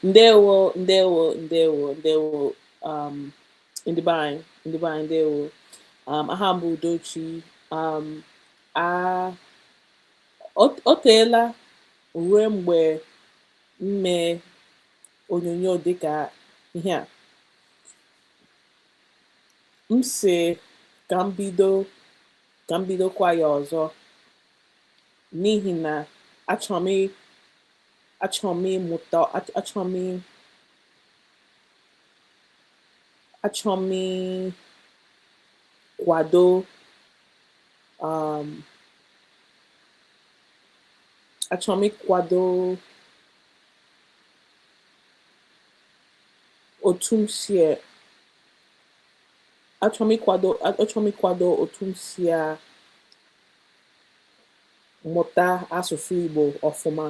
Ndewo, ndewo, ndewo, ndewo, ndị be anyị, ndị be anyị, ndewo. Aha m bụ Udochi. Um, a o teela ruo mgbe m mee onyonyo dịka ihe a. M sị ka m bido ka m bidokwa ya ọzọ n'ihi na achọrọ m ịmụta achọrọ m ịkwado um achọrọ m ịkwado otu m si achọrọ m ịkwado otu m si mụta asụsụ Igbo ọfụma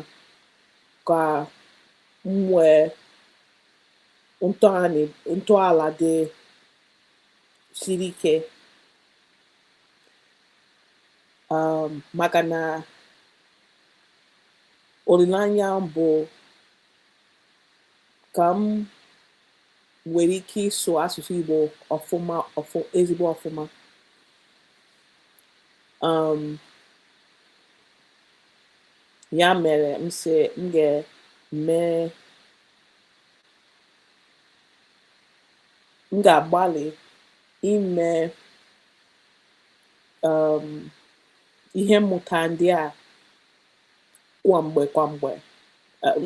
ka m nwee ntọala dị siri ike, maka na olileanya m bụ ka m nwere ike ịsụ asụsụ Igbo ọfụma, ezigbo ọfụma. Um, ya mere m sị m ga-eme m ga-agbalị ime ihe mmụta ndị a kwa mgbe kwa mgbe.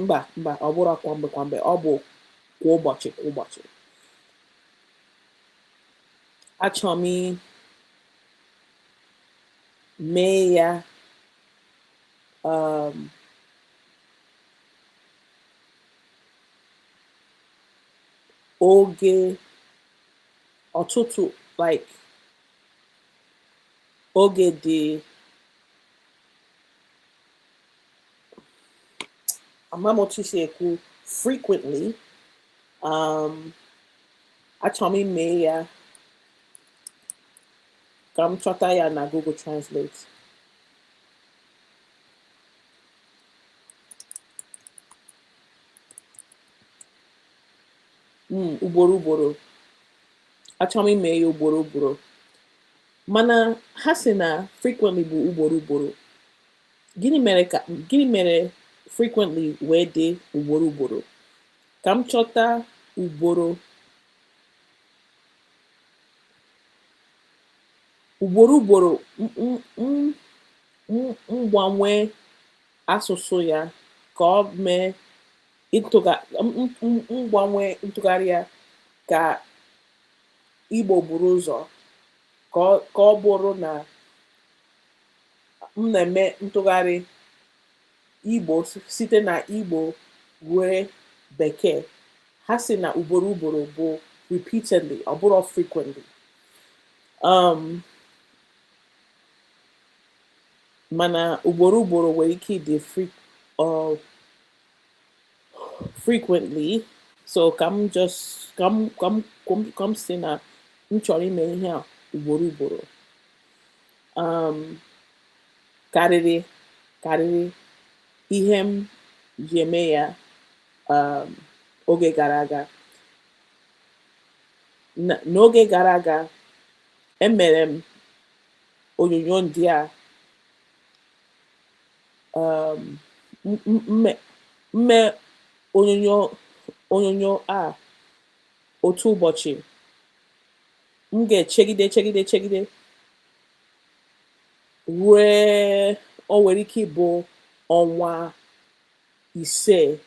Mba, mba, ọ bụrọ kwa mgbe kwa mgbe, ọ bụ kwa ụbọchị kwa ụbọchị. Achọrọ m mee ya oge ọtụtụ, like oge dị ama m otu si ekwu frequently. Achọrọ m ime ya ka m chọta ya na Google Translate. Ugboro ugboro. Achọrọ m ime ya ugboro ugboro, mana ha sị na frequently bụ ugboro ugboro. Gịnị mere frequently wee dị ugboro ugboro? Ka m chọta ugboro ugboro ugboro mgbanwe asụsụ ya ka ọ mee mgbanwe ntụgharị ya ka Igbo buru ụzọ, ka ọ bụrụ na m na-eme ntụgharị Igbo site na Igbo ruo Bekee. Ha sị na ugboro ugboro bụ repeatedly, ọ bụrọ frequently. Mana ugboro ugboro nwere ike ịdị frequently. So ka m just ka m sị na m chọrọ ime ihe a ugboro ugboro karịrị ihe m ji eme ya oge gara aga. N'oge gara aga, emere m onyonyo ndị a, mme onyonyo a otu ụbọchị, m ga-echegide chegide chegide rue o nwere ike ịbụ ọnwa 5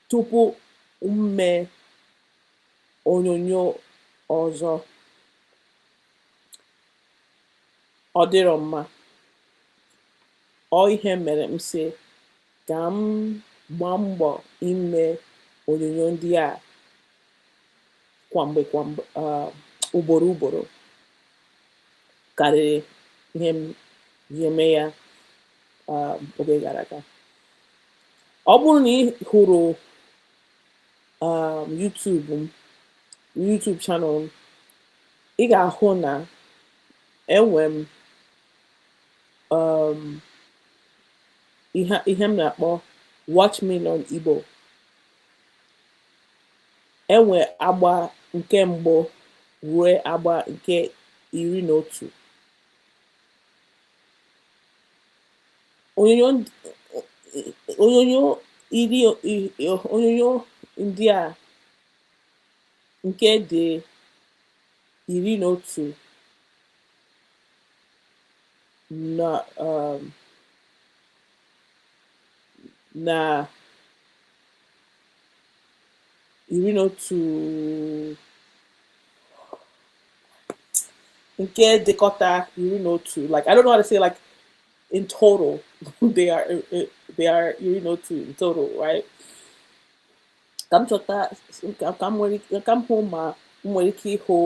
tupu m mee onyonyo ọzọ. Ọ dịrọ mma. Ọ ihe mere m sị ka m gbaa mbọ ime onyonyo ndị a kwa mgbe kwa mgbe, ugboro ugboro karịrị ihe m ji eme ya oge gara aga. Ọ bụrụ na ị hụrụ YouTube m, YouTube channel m, ị ga-ahụ na enwe m ihe m na-akpọ Watch Me Learn Igbo. Enwe agba nke mbụ ruo agba nke 11. Onyonyo onyonyo iri onyonyo ndị a nke dị 11 na na 11 nke dịkọta 11, like, I don't know how to say, like, in total they are 11 in total, right? Ka m chọta, ka m nwere, ka m hụ ma m nwere ike ịhụ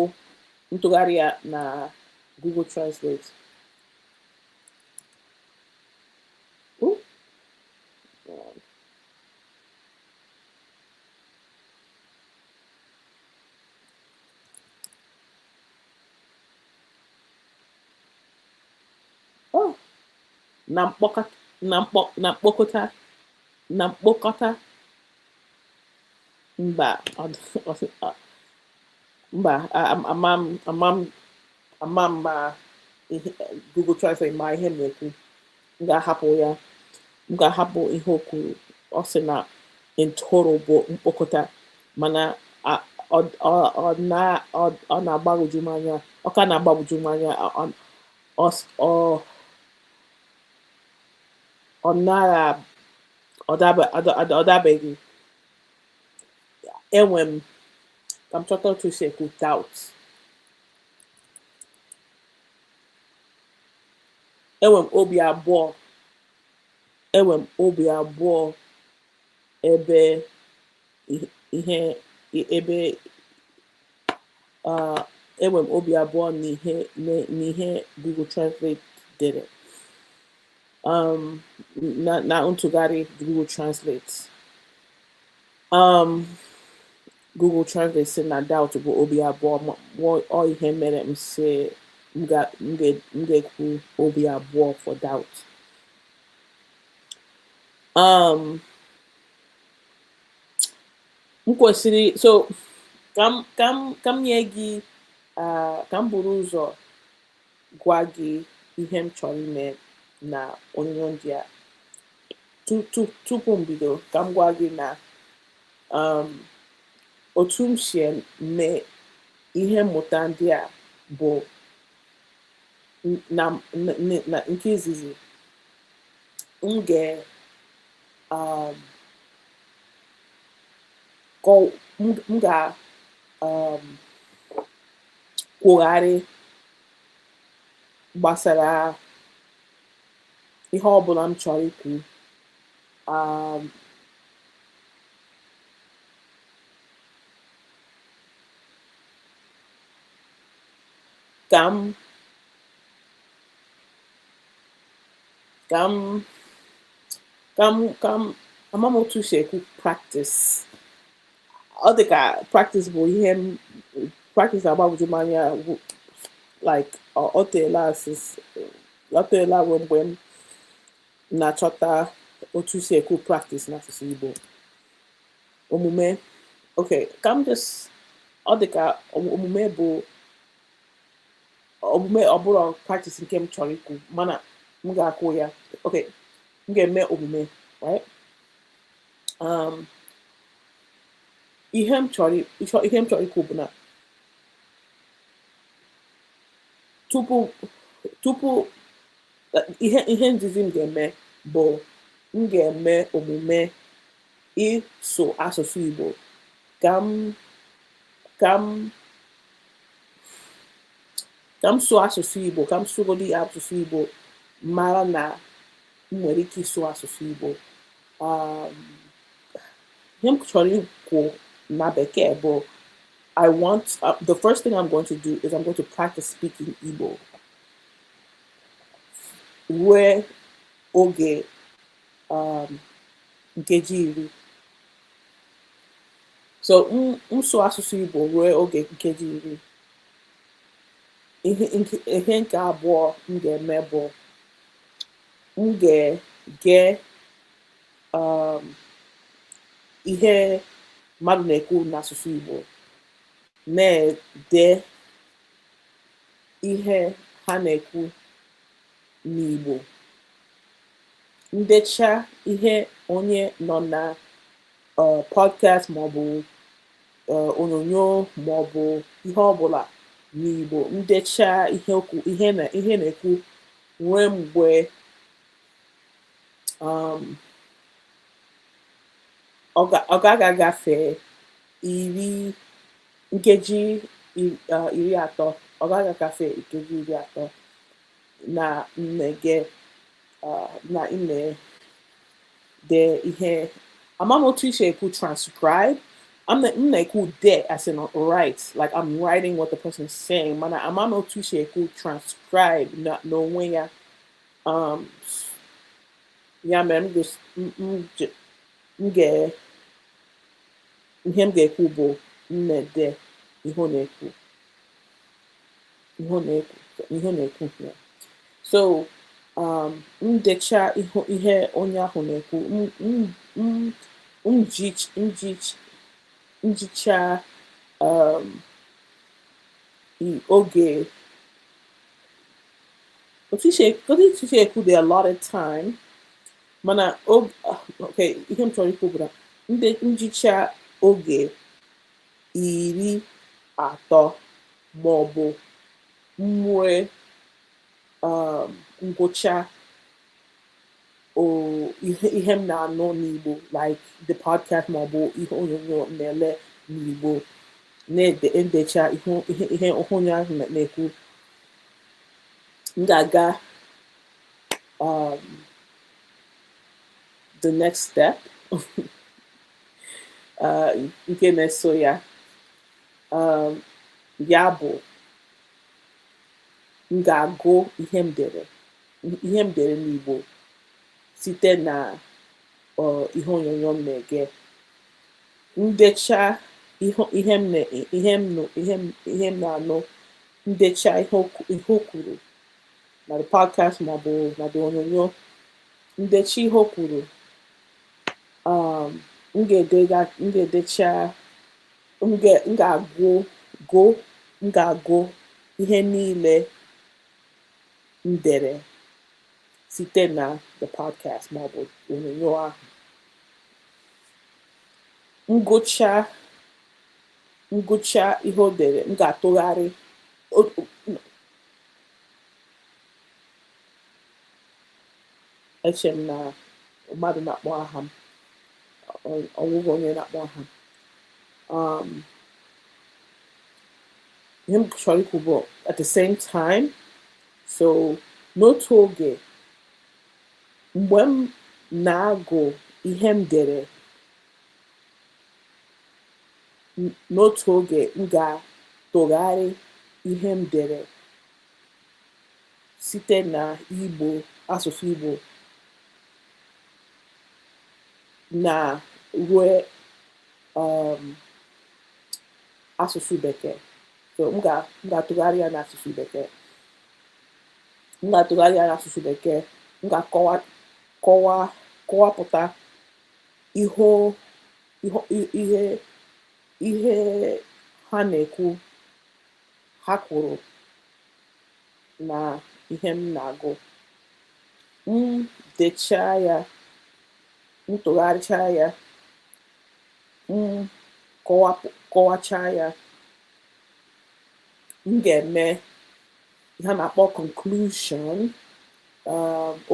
ntụgharị ya na Google Translate. Ooh. Oh, na mkpọkọta, na mkpokọta, na mkpokọta. Mba, mba, ama m ama m ama m ma ihe Google Translate ma ihe m na-ekwu. M ga-ahapụ ya, m ga-ahapụ ihe o kwuru. Ọ sị na in total bụ mkpokọta, mana ọ na-agbagwoju m anya, ọ ka na-agbagwoju m anya. Ọ naghị ọ dabeghị. Enwe m, ka m chọta otu esi ekwu doubt. Enwe m obi abụọ, enwe m obi abụọ ebe ihe ebe enwe m obi abụọ n'ihe Google Translate dere, na ntụgharị Google Translate. Google Translate sị na doubt bụ obi abụọ. Ọ ihe mere m sị m ga-ekwu obi abụọ for doubt. M kwesịrị, so ka m nye gị, ka m buru ụzọ gwa gị ihe m chọrọ ime na onyonyo ndị a. Tupu m bido, ka m gwa gị na otu m si eme ihe mmụta ndị a bụ na nke izizi, m ga m ga kwugharị gbasara ihe ọbụla m chọrọ ikwu, ka m ama m otu si ekwu practice. Ọ dị ka practice bụ ihe m practice agbagwoju m anya, like, ọ teela since, ọ teela ruo mgbe m na-achọta otu si ekwu practice n'asụsụ Igbo. Omume, okay, ka m just, ọ dị ka omume bụ omume, ọ bụrụ practice nke m chọrọ ikwu, mana m ga-akwụ ya. Okay, m ga-eme omume, right? Ihe m chọrọ ikwu bụ na tupu ihe nzizi m ga-eme bụ m ga-eme omume ịsụ asụsụ Igbo ka m sụọ asụsụ Igbo, ka m sụgodi asụsụ Igbo, mara na m nwere ike ịsụ asụsụ Igbo. Ihe m chọrọ ikwu na bekee bụ I want the first thing I'm going to do is I'm going to practice speaking Igbo ruo oge nkeji 10. So m sụọ asụsụ Igbo ruo oge nkeji 10. Ihe nke abụọ m ga-eme bụ m ga-ege ihe mmadụ na-ekwu n'asụsụ Igbo, na-ede ihe ha na-ekwu n'Igbo. M decha ihe onye nọ na podcast maọbụ onyonyo maọbụ ihe ọbụla n'Igbo, m decha ihe okwu ihe na ihe na-ekwu nwee mgbe ọ gaghị agafe iri nkeji 30, ọ gaghị agafe nkeji 30 na m na-ege na ị na-ede ihe. Ama m otu isi ekwu transcribe. M na-ekwu de as in write, like I'm writing what the person is saying, mana ama m otu isi ekwu transcribe na n'onwe ya. Ya mere m gos- m m je- m ga ihe m ga-ekwu bụ m na-ede ihe ọ na-ekwu, ihe ọ na-ekwu, ihe ọ na-ekwu ya. So m decha ihe onye ahụ na-ekwu, m m m m ji m ji njicha oge otu isi ekwu the allotted time, mana okay, ihe m chọrọ ikwu bụ na ndị njicha oge 30 maọbụ nwee ngwụcha o ihe m na-anụ n'Igbo, like the podcast maọbụ ihe onyonyo m na-ele n'Igbo, na-ede ndecha ihe onye ahụ na-ekwu, m ga-aga the next step nke na-eso ya, ya bụ m ga-agụ ihe m dere n'Igbo site na ihe onyonyo m na-ege. Ndecha ihe m na ihe m nụ ihe m ihe m na-anụ, ndecha ihe o kwuru na the podcast maọbụ na the onyonyo, ndecha ihe o kwuru, m ga-edega m ga-edecha m ga m ga-agụ gụ m ga-agụ ihe niile m dere site na the podcast maọbụ onyonyo ahụ. Ngụcha ihe o dere, m ga-atụgharị eche m na mmadụ na-akpọ aha m, ọ nwụghị onye na-akpọ aha m. Ihe m chọrọ ikwu bụ at the same time, so n'otu oge mgbe m na-agụ ihe m dere, n'otu oge m ga-atụgharị ihe m dere site na Igbo, asụsụ Igbo, na rue asụsụ Bekee. So m ga-atụgharị ya n'asụsụ Bekee. M ga-atụgharị ya n'asụsụ Bekee. M ga-akọwa kọwa kọwapụta ihe ihe ha na-ekwu, ha kwuru na ihe m na-agụ. M dechaa ya, m tụgharịchaa ya, m kọwachaa ya, m ga-eme ihe a na-akpọ conclusion,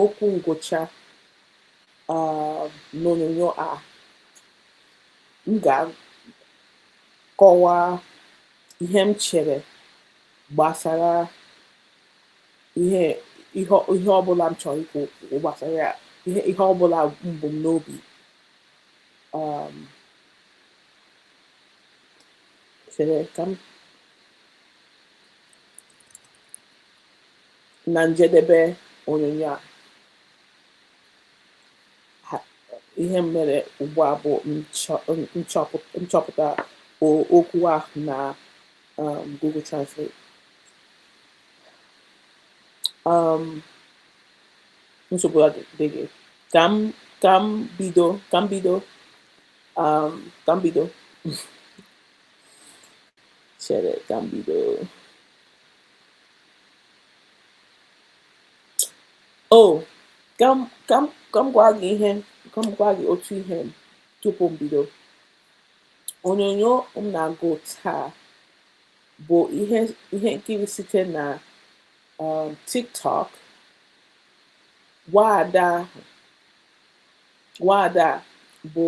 okwu ngwụcha n'onyonyo a. M ga-akọwa ihe m chere gbasara ihe ọbụla m chọrọ ikwu gbasara ya, ihe ọbụla m bụ m n'obi. Chere ka m na njedebe onyonyo a. Ihe m mere ugbu a bụ nchọpụta okwu ahụ na Google Translate. Nsogbu adịghị. Ka m bido ka m bido ka m bido. Chere ka m bido. O ka m ka m ka m gwa gị ihe, ka m gwa gị otu ihe tupu m bido. Onyonyo m na-agụ taa bụ ihe nkiri site na TikTok. Nwaada nwaada bụ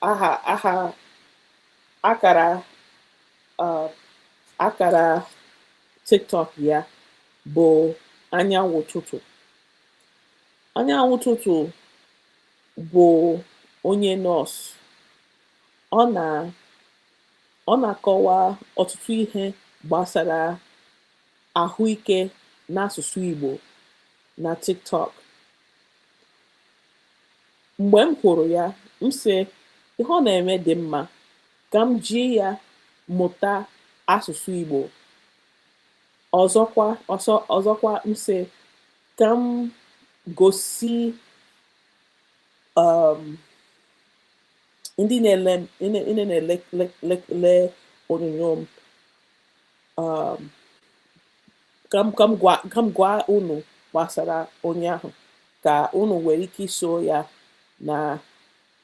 aha aha akara akara TikTok ya bụ Anyanwụ Ụtụtụ. Anyanwụ Ụtụtụ bụ onye nọọsụ. Ọ na ọ na-akọwa ọtụtụ ihe gbasara ahụike n'asụsụ Igbo na TikTok. Mgbe m hụrụ ya, m sị ihe ọ na-eme dị mma, ka m ji ya mụta asụsụ Igbo. Ọzọkwa m sị ka m gosi ndị na-ele ndị na-ele le onyonyo m, um, ka m gwa unu gbasara onye ahụ ka unu nwere ike iso ya na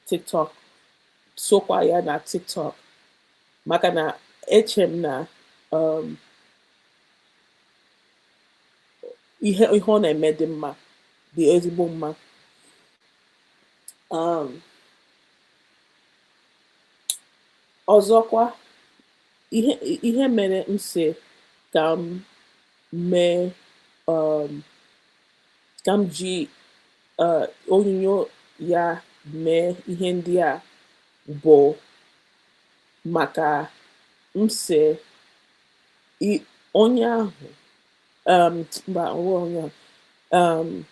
TikTok, sokwa ya na TikTok, maka na eche m na ihe ọ na-eme dị mma, dị ezigbo mma. Ọzọkwa, ihe mere m sị ka m mee ka m ji onyonyo ya mee ihe ndị a bụ maka m sị onye ahụ, mba, ọ bụghị onye ahụ,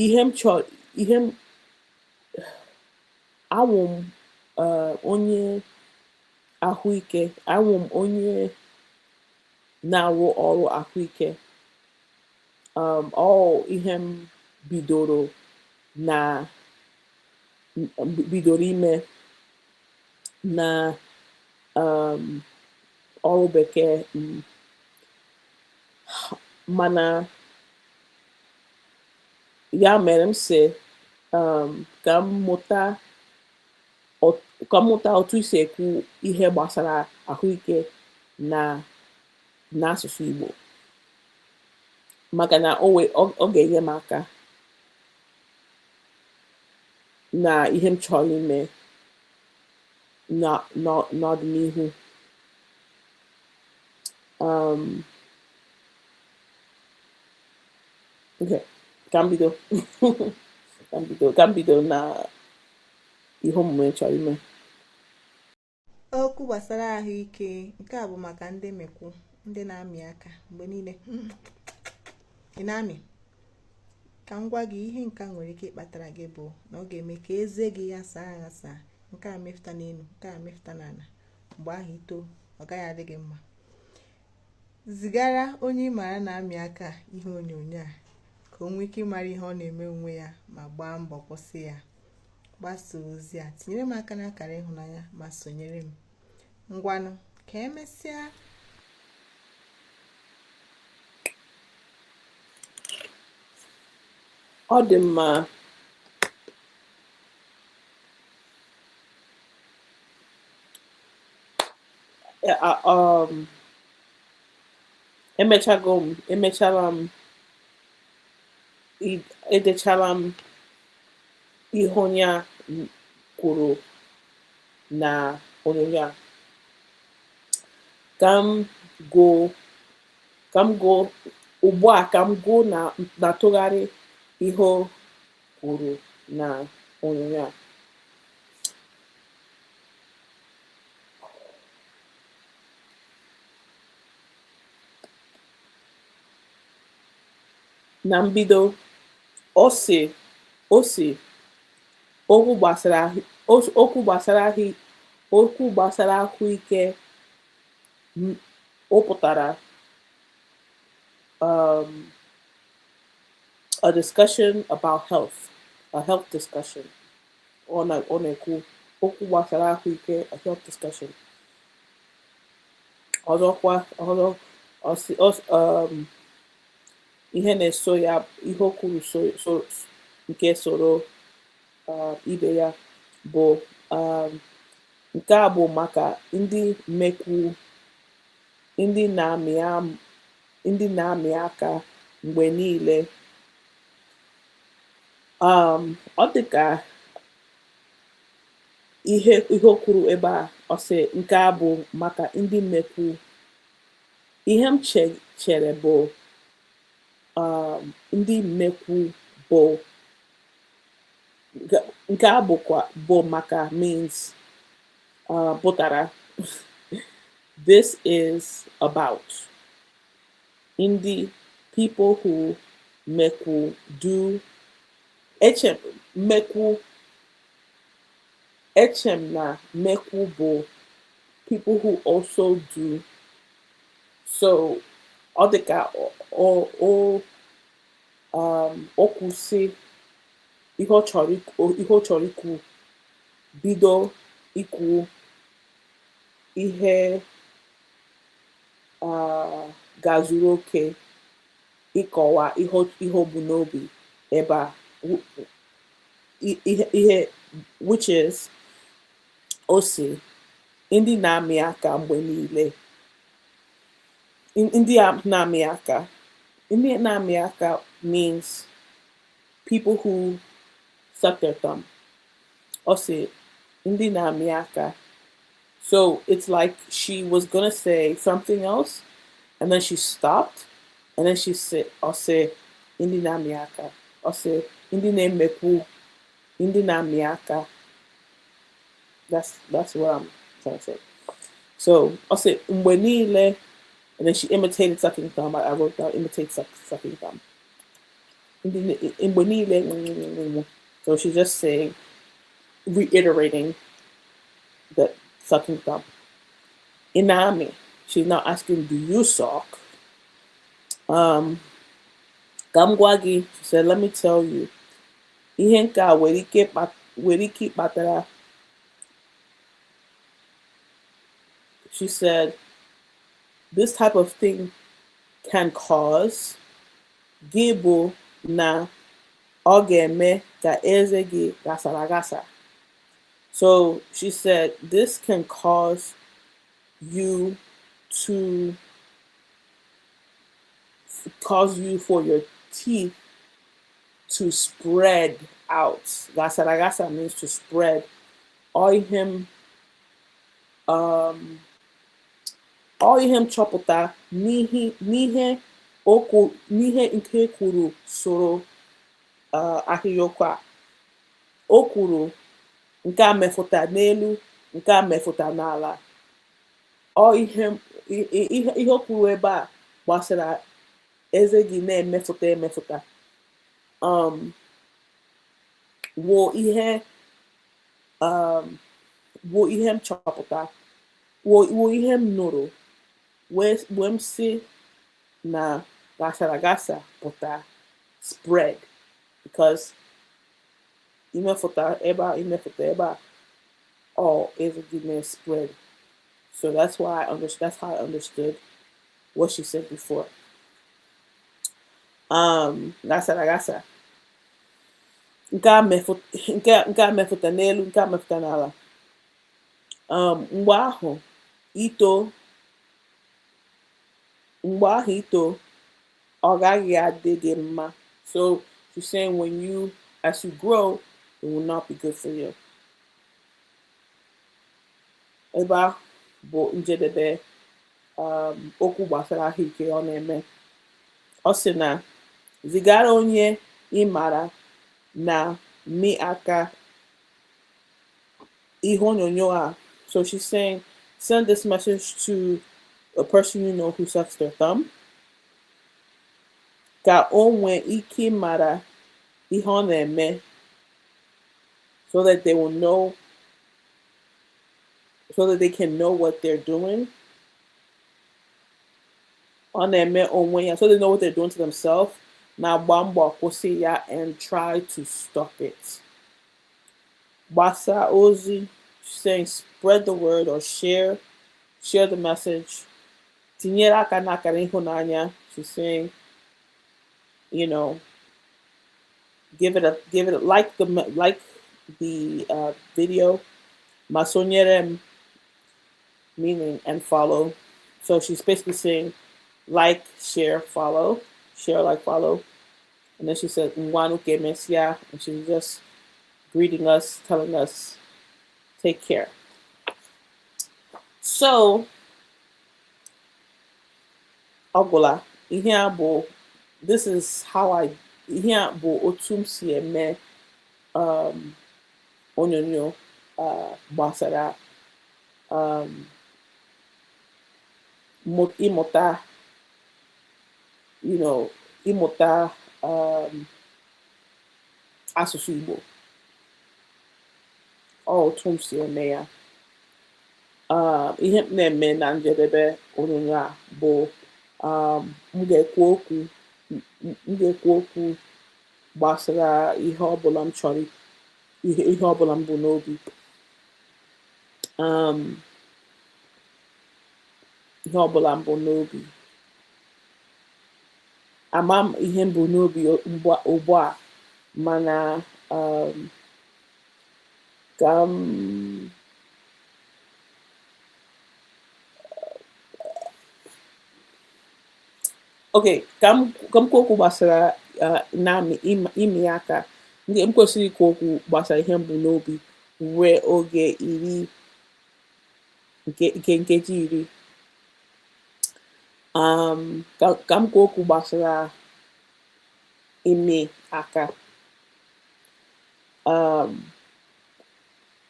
ihe m chọrọ, ihe m awụ m onye ahụike, awụ m onye na-arụ ọrụ ahụike. Ọ ihe m bidoro na bidoro ime na ọrụ bekee m, mana ya mere m sị ka m mụta otu esi ekwu ihe gbasara ahụike na n'asụsụ Igbo, maka na ọ ga-enye m aka na ihe m chọrọ ime n'ọdịnihu. Okay, ka m bido. Ka m bido na ihe omume m chọrọ ime. Okwu gbasara ahụike nke a bụ maka ndị mịkwụ, ndị na-amị aka mgbe niile. Ị na-amị? Ka m gwa gị ihe nke a nwere ike ịkpatara gị bụ na ọ ga-eme ka eze gị ghasaa aghasaa, nke a mefụta n'elu, nke a mefụta n'ala. Mgbe ahụ ito, ọ gaghị adị gị mma. Zigara onye ị maara na-amị aka ihe onyonyo a ka o nwee ike ịmara ihe ọ na-eme onwe ya ma gbaa mbọ kwụsị ya. Gbasaa ozi a, tinyere m aka n'akara ịhụnanya ma sonyere m. Ngwanụ, ka emesịa. Ọ dị mma. Emechago m, emechala m, edechala m ihe onye a kwuru na onyonyo a. Ka m gụọ, ka m gụọ ugbu a, ka m gụọ na na-atụgharị ihe o kwuru na onyonyo a. Na mbido, ọ sị okwu gbasara okwu gbasara okwu gbasara ahụike ọ pụtara a discussion about health, a health discussion. Ọ na-ekwu okwu gbasara ahụike, a health discussion. Ọzọkwa, ọzọ ihe na-eso ya, ihe o kwuru so nke soro ibe ya bụ nke a bụ maka ndị mmekwu, ndị na-amị aka mgbe niile. Ọ dị ka ihe o kwuru ebe a, ọ sị nke a bụ maka ndị mmekwu. Ihe m chere bụ ndị mmekwu bụ nke a bụkwa bụ maka means pụtara this is about ndị people who mekwu, do. Eche mmekwu, eche m na mmekwu bụ people who also do. So ọ dị ka o o kwụsị ihe ọ chọrọ ikwu, bido ikwu ihe gazuru oke ịkọwa ihe o bu n'obi ebe a, ihe which is o si ndị na-amị aka mgbe niile, ndị a na-amị aka. Ndị na-amị aka means people who suck their thumb. Ọ sị ndị na-amị aka. So it's like she was gonna say something else and then she stopped and then she said, ọ sị ndị na-amị aka. Ọ sị ndị na-emekwu, ndị na-amị aka. That's what I'm trying to say. So ọ sị mgbe niile, and then she imitated sucking thumb. I wrote down imitate sucking thumb. Mgbe niile. So she's just saying, reiterating that sucking thumb. Ị na-amị, she's now asking, do you suck? Ka m gwa gị, she said, let me tell you, ihe nke a nwere ike ịkpatara. She said, this type of thing can cause gị bụ na ọ ga-eme ka eze gị ghasara aghasa. So she said this can cause you to cause you for your teeth to spread out. Ghasara aghasa means to spread. Ọ ihe m ọ ihe m chọpụta n'ihe okwu n'ihe nke kwuru soro ahịrịokwu a. O kwuru nke a mefụta n'elu, nke a mefụta n'ala. Ọ ihe ihe o kwuru ebe a gbasara eze gị na-emefụta emefụta wụ ihe wụ ihe m chọpụta, wụ ihe m nụrụ wee m sị na ghasara aghasa pụta spread, because imefụta ebe a, imefụta ebe a, ọ eze gị na-spread. So that's why I understood, that's how I understood what she said before. Ghasara aghasa. Nke a mefụta n'elu, nke a mefụta n'ala. Mgbe ahụ ito, ọ gaghị adị gị mma. So she's saying as you grow, it will not be good for you. Ebe a bụ njedebe okwu gbasara ahụike ọ na-eme. Ọ sị na zigara onye ị maara na-amị aka ihe onyonyo a. So she's saying send this message to a person you know who sucks their thumb, ka o nwee ike ịmara ihe ọ na-eme, so that they will know, so that they can know what they're doing. Ọ na-eme onwe ya, so they know what they're doing to themselves. Na-agba mbọ kwụsị ya, and try to stop it. Gbasa ozi, saying spread the word or share the message. Tinyere aka n'akara ịhụnanya, she's saying, give it a like the video. Ma sonyere m, meaning and follow. So she's basically saying like, share, follow, share, like, follow. And then she said, "Ngwanu ka emesịa," and she's just greeting us, telling us, take care. So, ọ gwụla. Ihe a bụ, this is how I, ihe a bụ otu m si eme onyonyo gbasara ịmụta, ịmụta asụsụ Igbo. Ọ otu m si eme ya. Ihe m na-eme na njedebe onyonyo a bụ m ga-ekwu okwu gbasara ihe ọbụla m chọrọ, ihe ọbụla m bụ n'obi. Ihe ọbụla m bụ n'obi. Ama m ihe m bụ n'obi ugbu a, mana ka m, okay, ka m kwuo okwu gbasara na-amị imi aka. M kwesịrị ikwu okwu gbasara ihe m bụ n'obi ruo oge 10 nke nkeji 10. Ka m kwuo okwu gbasara imi aka.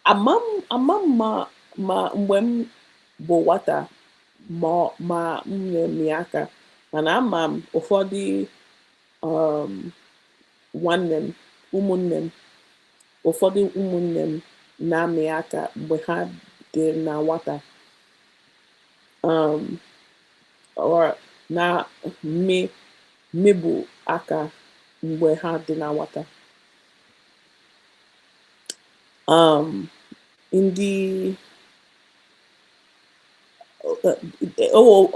Ama m ma mgbe m bụ nwata ma m na-emi aka, mana ama m ụfọdụ nwanne m, ụmụnne m, ụfọdụ ụmụnne m na-amị aka mgbe ha dị na nwata, or na mịbụ aka mgbe ha dị na nwata. Ndị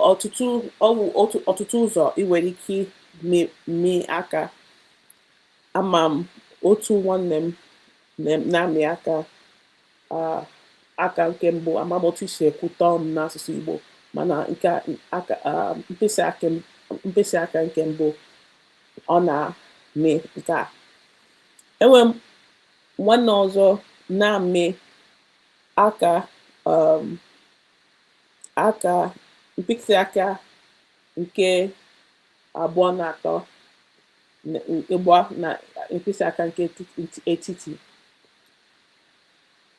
ọtụtụ ụzọ ị nwere ike mị aka. Ama m otu nwanne m na-amị aka nke mbụ. Ama m otu isi ekwu thumb n'asụsụ Igbo, mana nke aka, mkpịsị aka nke mbụ ọ na-amị nke a. Enwere m nwanne ọzọ na-amị aka mkpịsị aka nke abụọ na atọ ịgba na mkpịsị aka nke etiti.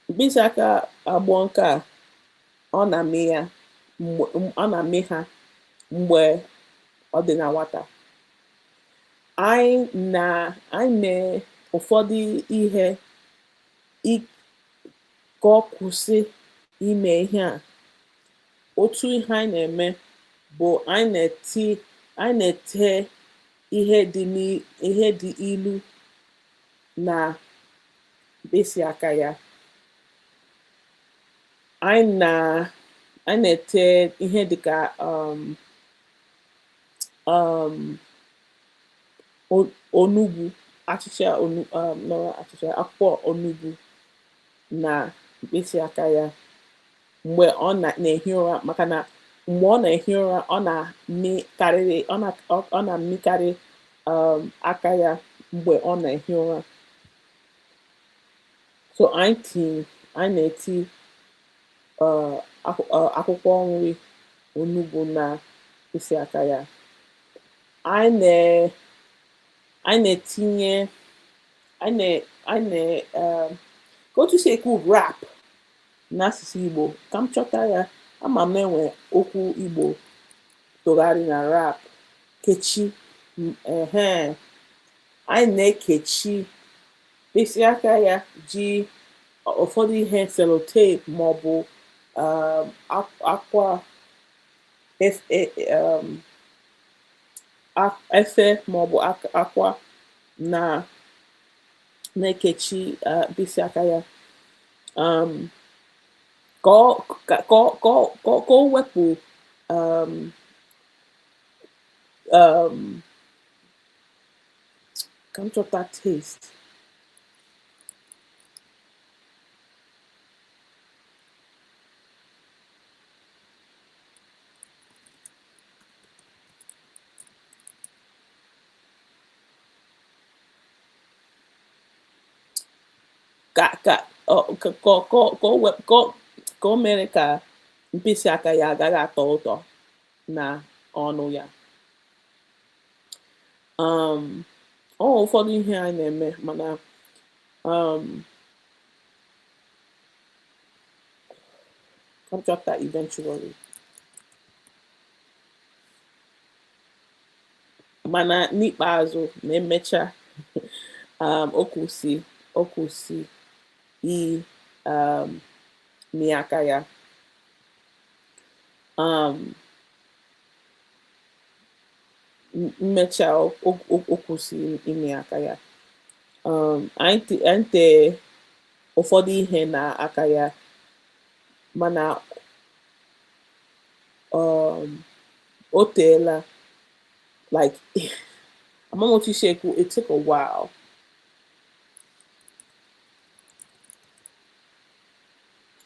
Mkpịsị aka abụọ nke a ọ na-amị ya mgbe ọ na-amị ha mgbe ọ dị na nwata. Anyị mee ụfọdụ ihe ka ọ kwụsị ime ihe a. Otu ihe anyị na-eme bụ anyị na-ete ihe dị ilu na mkpịsị aka ya. Anyị na-ete ihe dịka onugbu, achịcha onu, no, achịcha akwụkwọ onugbu na mkpịsị aka ya mgbe ọ na-ehi ụra, maka na mgbe ọ na-ehi ụra ọ na-amịkarị aka ya mgbe ọ na-ehi ụra. So anyị na-eti akwụkwọ nri onugbu na mkpịsị aka ya. Anyị na-etinye anyị na anyị na ka otu si ekwu wrap n'asụsụ Igbo, ka m chọta ya. Ama m na-enwe okwu Igbo tụgharị na wrap, kechi. Ehe, anyị na-ekechi mkpịsị aka ya ji ụfọdụ ihe sellotape maọbụ akwa efe maọbụ akwa na na-ekechi mkpịsị aka ya. um, ka ọ ka ka ọ ka ọ ka ọ ka o wepụ um, um, ka m chọta taste. Ka ka ọ ka ka ka ka o wep ka o ka o mere ka mkpịsị aka ya agaghị atọ ụtọ na ọnụ ya. Um, o nwere ụfọdụ ihe anyị na-eme mana um, ka m chọta eventually. Mana n'ikpeazụ ma emechaa o kwụsị i um, mị aka ya. Um, mechaa o kwụsị ịmị aka ya. Anyị tee ụfọdụ ihe na aka ya mana o teela, like, ama m otu isi ekwu, it took a while.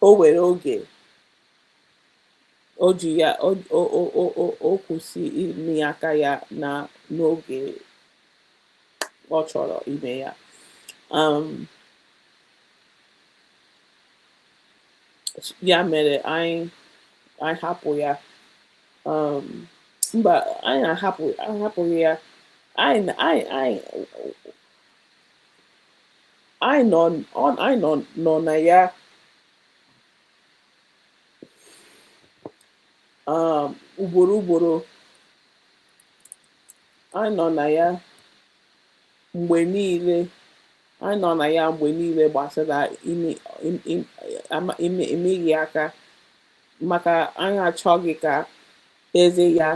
O were oge o ji ya o o o o o kwụsị ịmị aka ya na n'oge ọ chọrọ ime ya. Ya mere anyị hapụ ya. Mba, anyị ahapụghị ya. Anyị anyị anyị anyị nọ anyị nọ nọ na ya ugboro ugboro. Anyị nọ na ya mgbe niile. Anyị nọ na ya mgbe niile gbasara ime aka maka anyị achọghị ka eze ya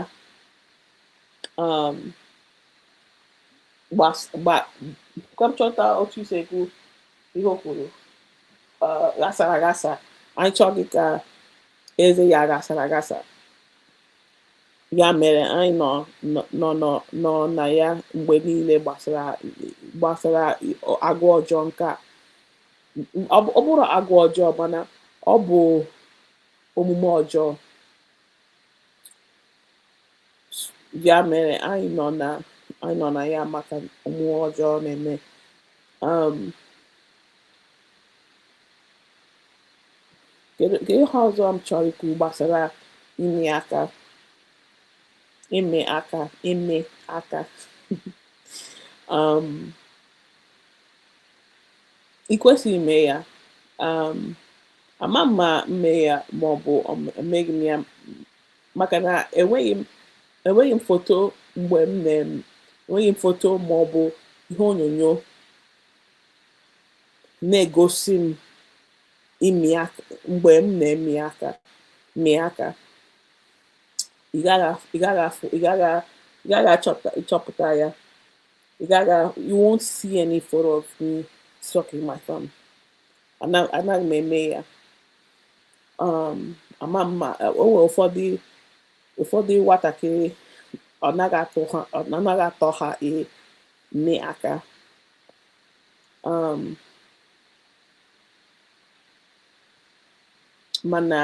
um, ka m chọta otu isi ekwu ihe o kwuru, ghasara aghasa. Anyị chọghị ka eze ya ghasara aghasa. Ya mere anyị nọ nọ nọ nọ na ya mgbe niile gbasara agwa ọjọọ nke a. Ọ bụrụ agwa ọjọọ mana ọ bụ omume ọjọọ. Ya mere anyị nọ na ya maka omume ọjọọ na-eme. Um, kedu ihe ọzọ m chọrọ ikwu gbasara ime aka ime aka ime aka? Um, ị kwesịghị ime ya. Ama m ma m mee ya ma ọ bụ emeghị m ya maka na enweghị m foto mgbe m na enweghị m foto ma ọ bụ ihe onyonyo na-egosi m imi aka mgbe m na-emi aka mị aka. Ị gaghị afụ, ị gaghị achọpụta ya. Ị gaghị, you won't see any photo of me sucking my thumb. Anaghị m eme ya. Ama m ma o nwere ụfọdụ nwatakịrị ọ naghị atọ ha ime aka. Um, mana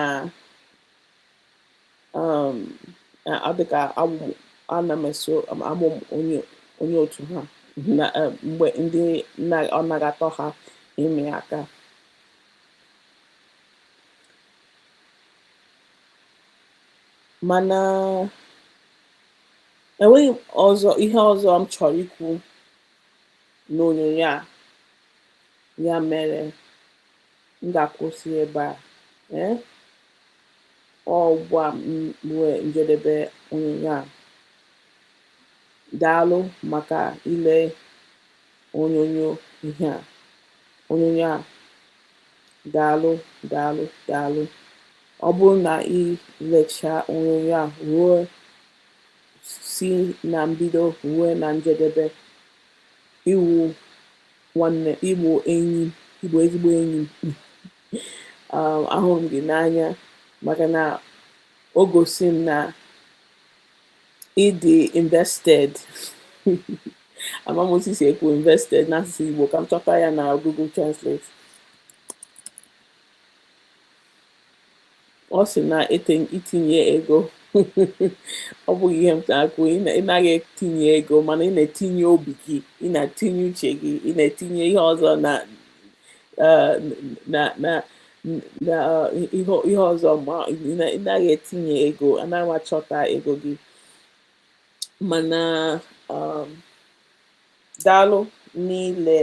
um, ọ dị ka ana m eso abụ m onye otu ha na mgbe ndị ọ naghị atọ ha ime aka. Mana enweghị m ọzọ ihe ọzọ m chọrọ ikwu n'onyonyo a. Ya mere m ga-akwụsị ebe a. Ee, ọ ugbu a m nwee njedebe onyonyo a. Daalụ maka ile onyonyo ihe a onyonyo a. Daalụ, daalụ, daalụ. Ọ bụrụ na ị lechaa onyonyo a ruo si na mbido ruo na njedebe, iwu nwanne, ịbụ enyi, ịbụ ezigbo enyi m. Ahụrụ m gị n'anya maka na o gosi m na ị dị invested. Ama m otu si ekwu invested n'asụsụ Igbo, ka m chọta ya na Google Translate. Ọ sị na itinye ego ọ bụghị ihe m na-akwu. Ị naghị etinye ego, mana ị na-etinye obi gị, ị na-etinye uche gị, ị na-etinye ihe ọzọ na na na na ihe ọzọ, ma ị naghị etinye ego, anaghị achọta ego gị. Mana daalụ n'ile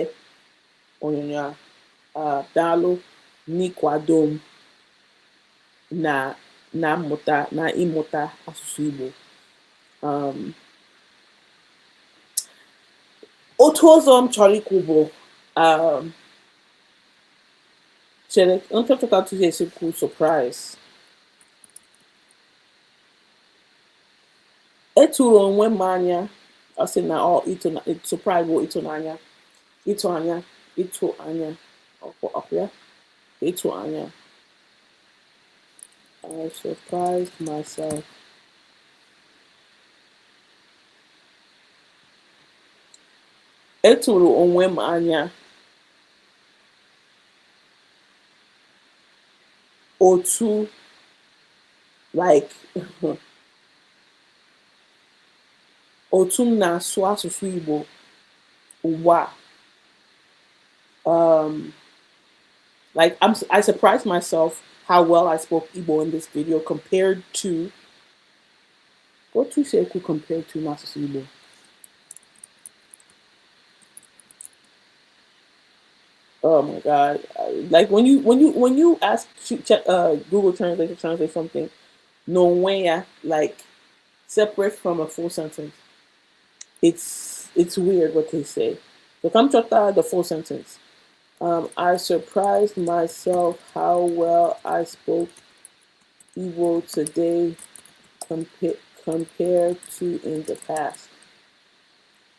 onyonyo a, daalụ n'ịkwado m na na mmụta na ịmụta asụsụ Igbo. Otu ọzọ m chọrọ ikwu bụ chere nchọpụta otu esi kwu surprise. Etụrụ onwe m anya, ọ sị na ọ ịtụ surprise bụ ịtụnanya, ịtụ anya, ịtụ anya, ọkwa ya, ịtụ anya. I surprised myself. Etụrụ onwe m anya otu like otu m na-asụ asụsụ Igbo ugbu a. Like I surprised myself how well I spoke Igbo in this video compared to otu si ekwu compared to n'asụsụ Igbo. Oh my God! Like when you ask Google Translate to translate something, no way, like separate from a full sentence. It's weird what they say. So come chọta the full sentence. I surprised myself how well I spoke Igbo today compared to in the past.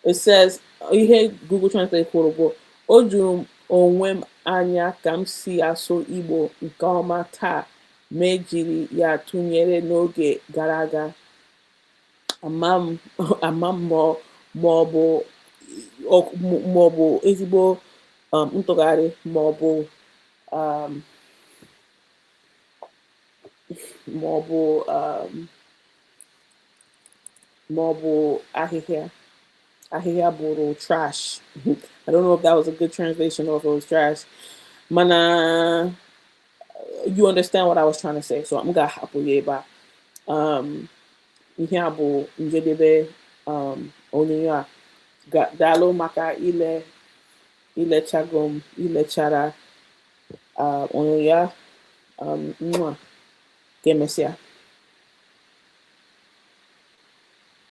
It says, ihe Google Translate kwuru bụ, o juru m onwe m anya ka m si asụ Igbo nke ọma taa ma e jiri ya tụnyere n'oge gara aga. Ama m ma ọ bụ ezigbo ntụgharị ma ọ bụ ma ọ bụ ahịhịa bụrụ trash. I don't know if that was a good translation or if it was trash. Mana you understand what I was trying to say, so m ga-ahapụ ya ebe a. Ihe a bụ njedebe onyonyo a. Daalụ maka ilechago m, ilechara onyonyo a. Nwa ka emesịa.